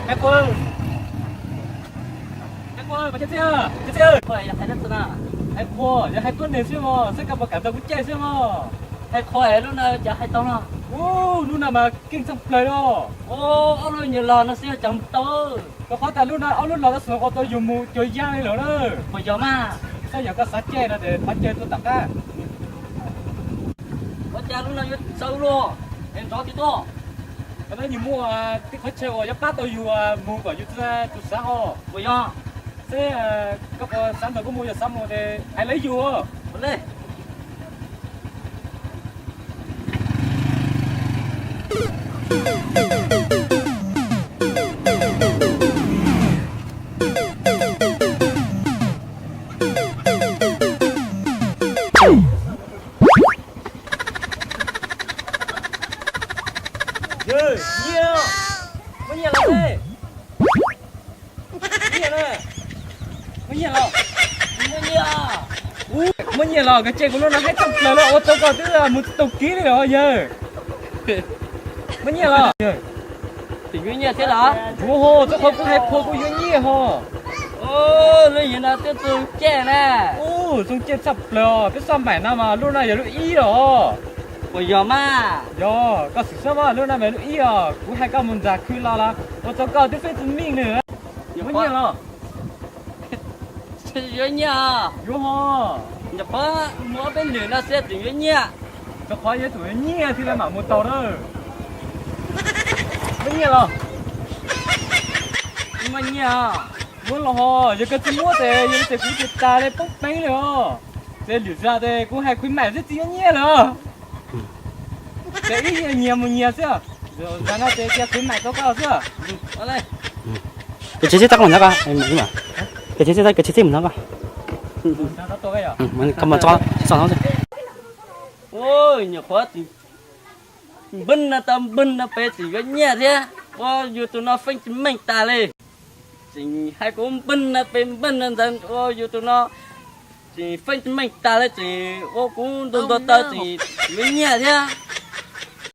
Hais qhua, hais qhua, mas Txiaj Txiaj, Txiaj Txiaj, yog hais tuab neeg xwb mog, xav koj puas kam nrog kuv caij xwb mog. Hais qhua lub no cas hais tau no. Ub, lub no mas keej tshaj plaws li. Ob lub nyuag los no xwb yog cas mus tau. Rau qhov tas lub no ob lub los tab sis ua tau yus mus cuag yaj li lawm na. Puas yog mas? Yog koj xav caij no ces pab caij tuaj tom qab. Ua cas lub no yuav txawv luaj, es nrov tiag tuaj. Koj nyob muaj tib qhov chaw uas yuav pab tau yus mus kom yus txawj tus xav os. Puas yog? Seb koj puas xav nrog kuv mus, yog xav mus ces hais lawv yus. Ua li. Nyiaj, muaj nyiaj los, nyiaj na, muaj nyiaj los, muaj nyiaj. Ub, muaj nyiaj los, koj caij kuv lub no haib tshaj plaws li, ua rau koj twb mus tsis tau kiv li os yawg. Muaj nyiaj los. Tseem yuav nyiaj thiab los? Yuav ho, txog qhov kuv hais qhua kuv yuav nyiaj ho. Lub yim no twb txog caij na. Ub, txog caij tshaj plaws os, peb xaj maim no mas lub no yog lub ib os. Puas yog mas? Yog, koj xwm xwb mas lub no mas lub ib os, kuv hais koj mus nram khw los los ua rau koj twb feeb tsis meej nws. Muaj nyiaj los? Yuav nyiaj. Yuav ho. Nyuam qhuav mus ob peb lwm no xwb tseem yuav nyiaj. Rau qhov yuav tsum yuav nyiaj thiaj li mam mus tau na. Muaj nyiaj los? Muaj nyiaj. Muab los ho, yog koj tsis muab ces yog li ces kuv tus tas li poob peev li os. Ces lwm zaus ces kuv hais khwv maim xwb tsis yuav nyiaj lawm. Ces ib yam nyias mus nyias xwb. Zaum no ces cia khwv maim tau koj xwb. Koj tsis txib txoj koj mus nrog koj, koj tsis txib, koj tsis txib mus nrog koj. Koj mus txog txog no xwb. Nyuam qhuav npaj no tau npaj no pem tseem yuav nyiaj thiab, ua yus tus no feeb tsis meej tas li. Tseem hais kuv npaj no pem npaj no ntawd, ua yus tus no tseem feeb tsis meej tas li, tseem ua kuv ntuag ntuag taw tseem yuav nyiaj thiab.